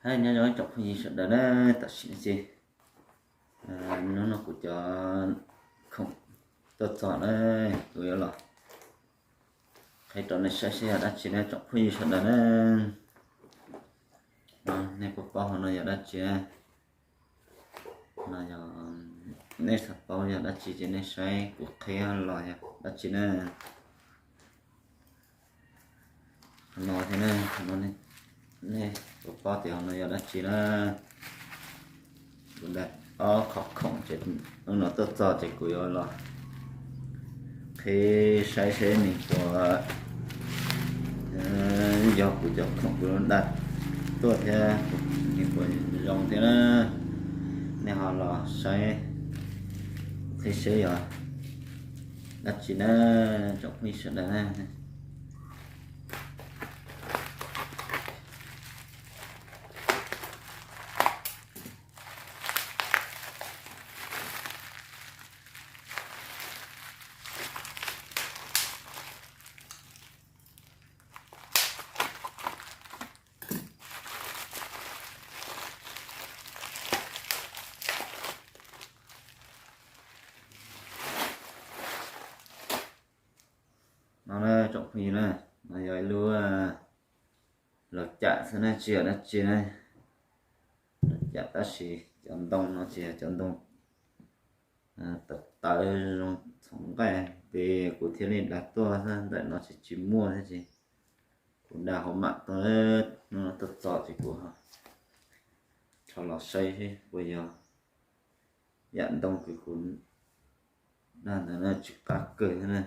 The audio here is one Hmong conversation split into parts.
Hais nyob zoo tsoom phooj ywg sawv daws na, tam sim no ces hnub no kuv cov khoom tuaj txog na, kuv yuav los qhia rau nej saib seb yog dab tsi na tsoom phooj ywg sawv daws na. No nej puas paub hauv no yog dab tsi na? No yog, nej xav paub yog dab tsi ces nej saib kuv qhia los yog dab tsi na. Qhov no thiab na, qhov no nej puas paub tias qhov no yog dab tsi na? Kuv dag ob qhov khoom ces hnub no tuaj txog ces kuv yuav los qhia saib seb nws puas yog kuv cov khoom kuv dag tuaj thiab nws puas zoo thiab na. Nej ho los saib qhia seb yog dab tsi na, tsoom phooj ywg sawv daws na. No na tsoom phooj ywg na, no yog ib lub laus cam xwb na, tsis yog dab tsi na. Laus cam tab sis cov ntoo no tsis yog cov ntoo tawv tawv zoo txhoov nqaij ces kuv thiaj li dag tuaj xwb, ntawm no tsis tsis muaj thiab ces kuv dag hauv mam tuaj, hnub no tuaj txog ces kuv rho los saib seb puas yog yam ntoo kws kuv dag ntawd na, tsis qab kawg thiab na.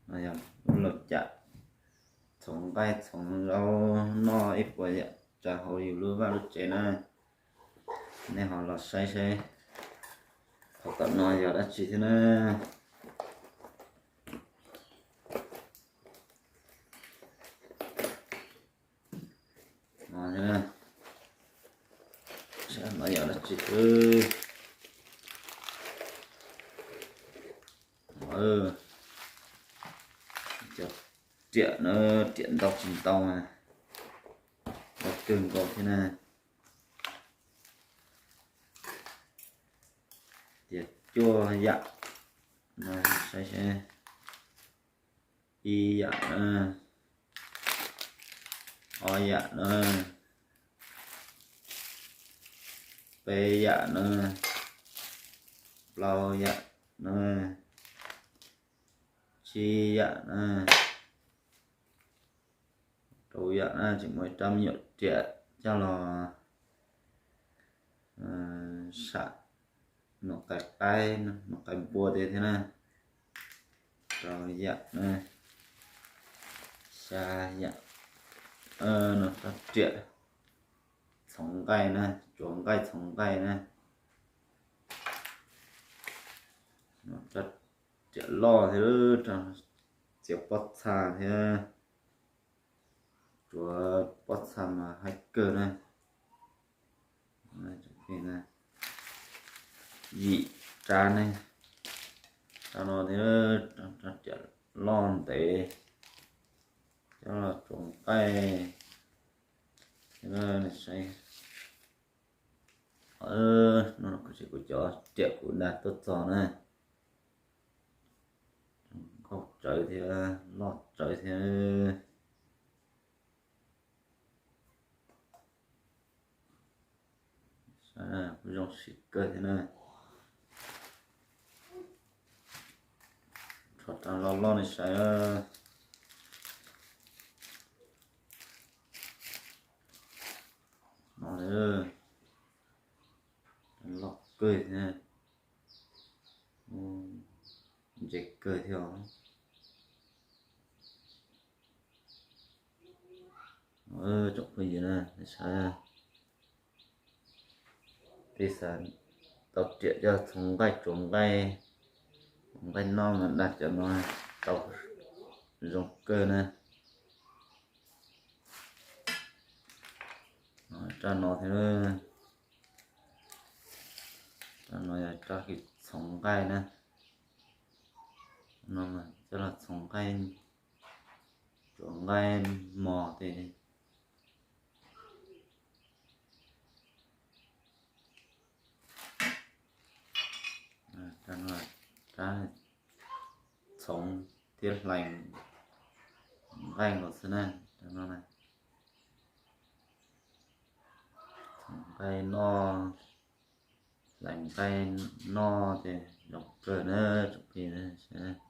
No yog lub laus cam txhoov nqaij txhoov zaub noj ib puas yam tsa hauv yus lub vaj lub tsev na. Nej ho los saib seb qhov tom no yog dab tsi thiab na. No thiab na, saib no yog dab tsi xwb. Cov riam na, riam ntau tsis ntau na, ntau kawg nkaus thiab na. Tias cuaj yam, saib seb, ib yam na, ob yam na, peb yam na, plaub yam na, tsib yam na, rau yam na, tseem muaj ib rab me nyuam riam coj los sam noj qais qaib, noj qais npua tiag thiab na. Rau yam na, xya yam, no rab riam txhoov nqaij na, tsuav nqaij txhoov nqaij na. Rab riam loj thiab, txiav pob txha thiab, tsuav pob txha mas haib kawg na. Yim rab ne, rab no thiab, rab riam loj ntev, coj los tsuav nqaij thiab saib. No kuv cov riam kuv dag tuaj txog na, nkauj tsawv thiab loj tsawv thiab. Kuj zoo siab kawg thiab na. Rho rab loj loj nej saib. No, loj kawg thiab, ntse kawg thiab os. Tsoom phooj ywg na, nej saib, peb xav tau riam coj txhoov nqaij tsuav nqaij, nqaij noj mas dag cov no tau zoo kawg na. Rab no thiab, rab no yog rab kws txhoov nqaij na. No mas coj los txhoov nqaij, tsuav nqaij mos tes. Rab txhoov thiab hlais nqaij los xwb na, rab no na. Txhoov nqaij noj, hlais nqaij noj ces zoo kawg na tsoom phooj ywg.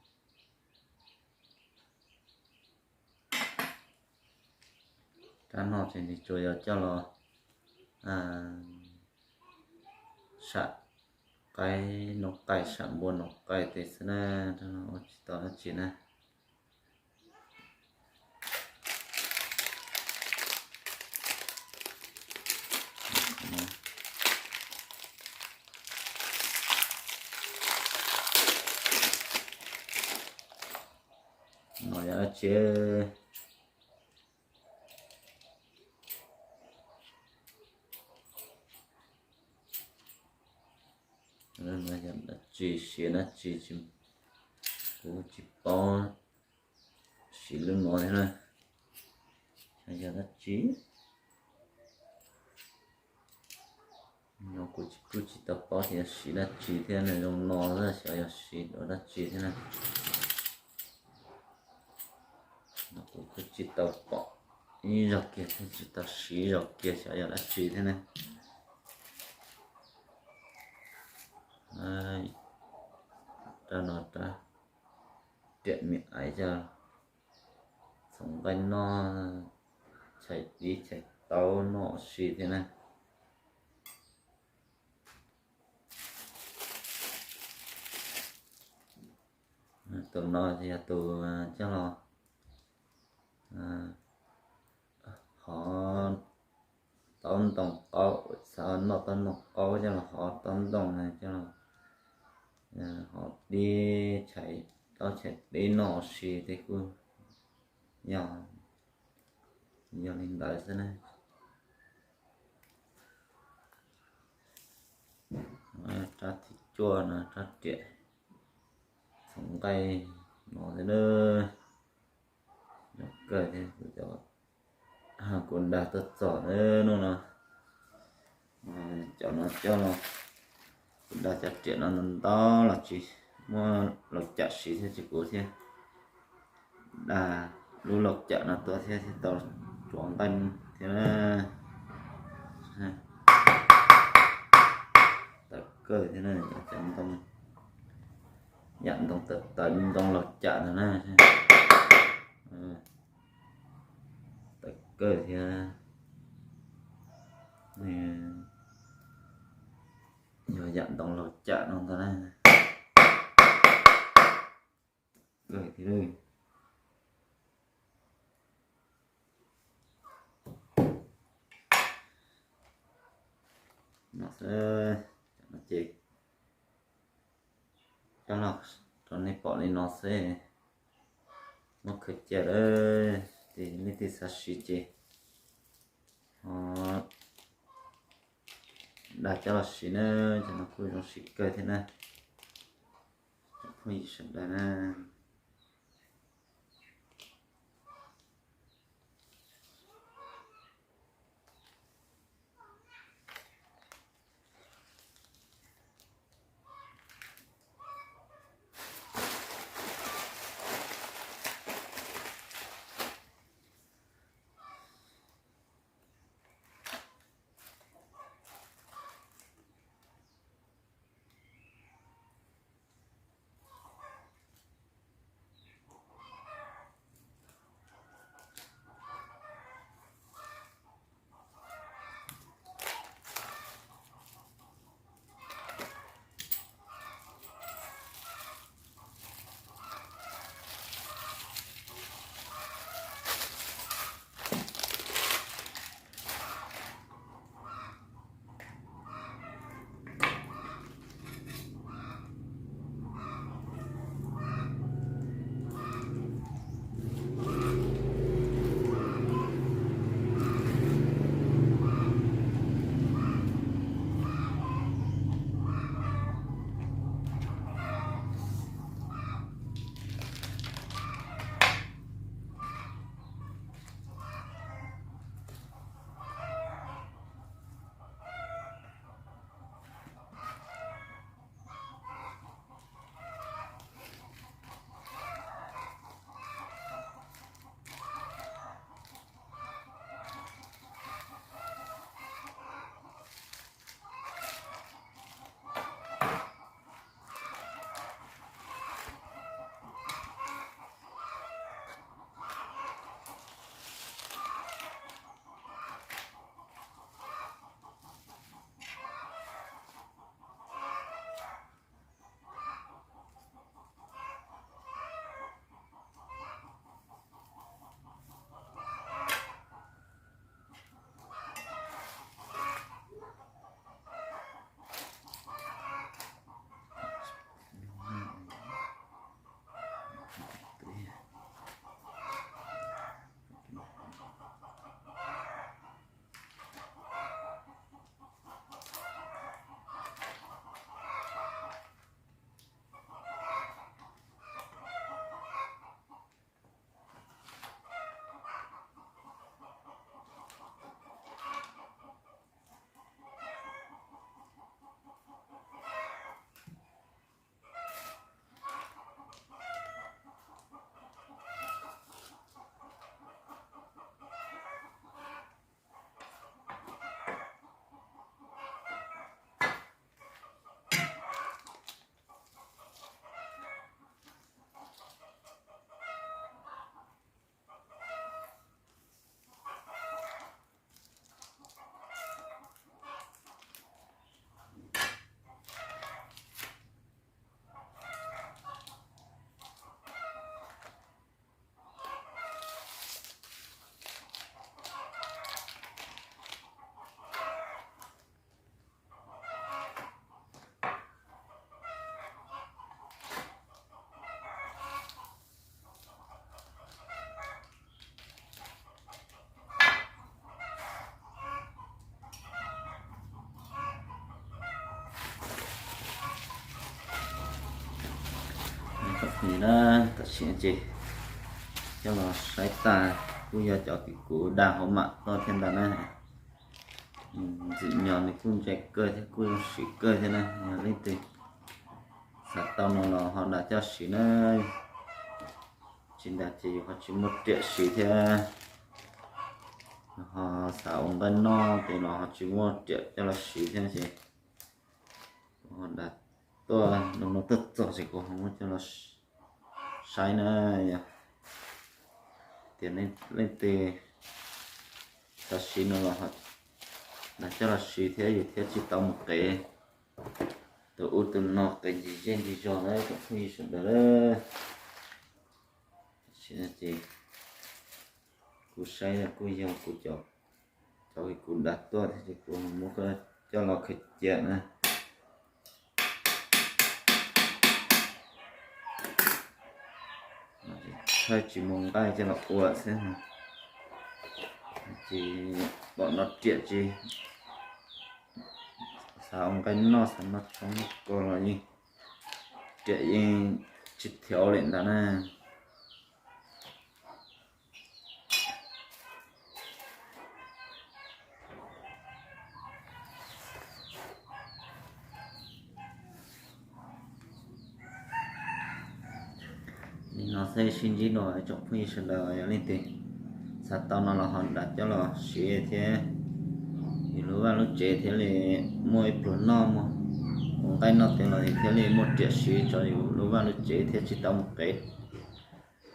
Rab no ces nws tsuas yog coj los sam qaib noj qaij, sam npua noj qaij tes xwb na, rab no ua tsis tau dab tsi na. No yog dab tsi? Yog dab tsi, siav dab tsi, kuv tsis paub siv lub no thiab na. Xyov yog dab tsi. No kuv kuj tsis tau paub tias siv dab tsi thiab na, zoo no xyov yog siv dab tsi thiab na. No kuv kuj tsis tau pom ib zaug kiag thiab tsis tau siv zaug kiag xyov yog dab tsi thiab na. Rab no rab riam me aiv coj txhoov nqaij noj, chais dib chais taub noj ua si thiab na. Tus no yog tus coj los hov taub ntoo qaub, xav noj taub ntoo qaub coj los hov taub ntoo na, coj los hov dib chais taub chais dib noj ua si thiab kuj yog, yog li ntawd xwb na. Rab thib cuaj no rab riam txhoov nqaij no xwb na. Zoo kawg thiab, kuv dag tuaj txog hnub no. Cov no coj los, kuv dag cov riam no ntau los tsis muaj laus cam siv thiab tsis kuv thiab. Dag lub laus cam no tuaj thiab thiaj tau tsuav nqaij thiab na. Tawv kawg thiab na, cov ntoo, yam ntoo tawv tawv ntoo laus cam ntawd na. Tawv kawg thiab, yog yam ntoo laus cam no ntag na. Kawg thiab. No xwb, no ces coj los rau nej pom li no xwb, muab khaws cia lawm, ces leej twg xav siv ces ho dag coj los siv na, cov no kuj zoo siv kawg thiab na. Phooj ywg sawv daws na. Li na, tam sim no ces coj los saib tas, kuj yog cov kws kuv da hauv mam tuaj thiab ntag na. Ntxim nyog nws kuj ntse kawg thiab kuj zoo siv kawg thiab na. Yog leej twg xav tau no los ho nrad coj siv na. Tsis nrad ces yus ho tsis muaj riam siv thiab. Ho xav ua nqaij noj ces los ho tsis muaj riam coj los siv thiab ces kuv ho nrad tuaj, no no tuaj txog ces kuv ho muab coj los saib na. Yog tias leej twg xav siv no los nrad coj los siv thiab yus thiaj tsis tau mus qev tus ub tus no, qev ncig zej ncig zog na tsoom phooj ywg sawv daws. Tam sim no ces kuv saib kuj yog kuv cov, cov kuv da tuaj thiab ces kuv muab coj los khaws cia na. Thaij tsis muaj nqaij coj los ua xwb. Ces pom no riam tsis xav ua nqaij noj, xav noj tshoob noj kos los yeej riam yeej tsis thiav li ntag na. Li no xwb sib ntsib dua tsoom phooj ywg sawv daws, yog leej twg xav tau no los ho nrad coj los siv thiab yus lub vaj lub tsev thiaj li muaj ib pluag noj, muaj ua nqaij noj tes los thiaj li muaj riam siv rau yus lub vaj lub tsev thiab tsis tau mus qev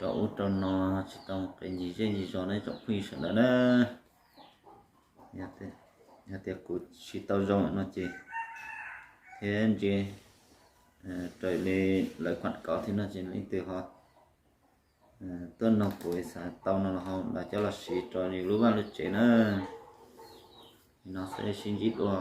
rau ub rau no, tsis tau mus qev ncig zej ncig zos na tsoom phooj ywg sawv daws na. Yog tias kuv siv tau zoo no ces thiab ntsia raws li lawv kuam kauv thiab no ces leej twg ho tuaj noog kuv xav tau no los ho nrad coj los siv rau yus lub vaj lub tsev na. Li no xwb sib ntsib dua.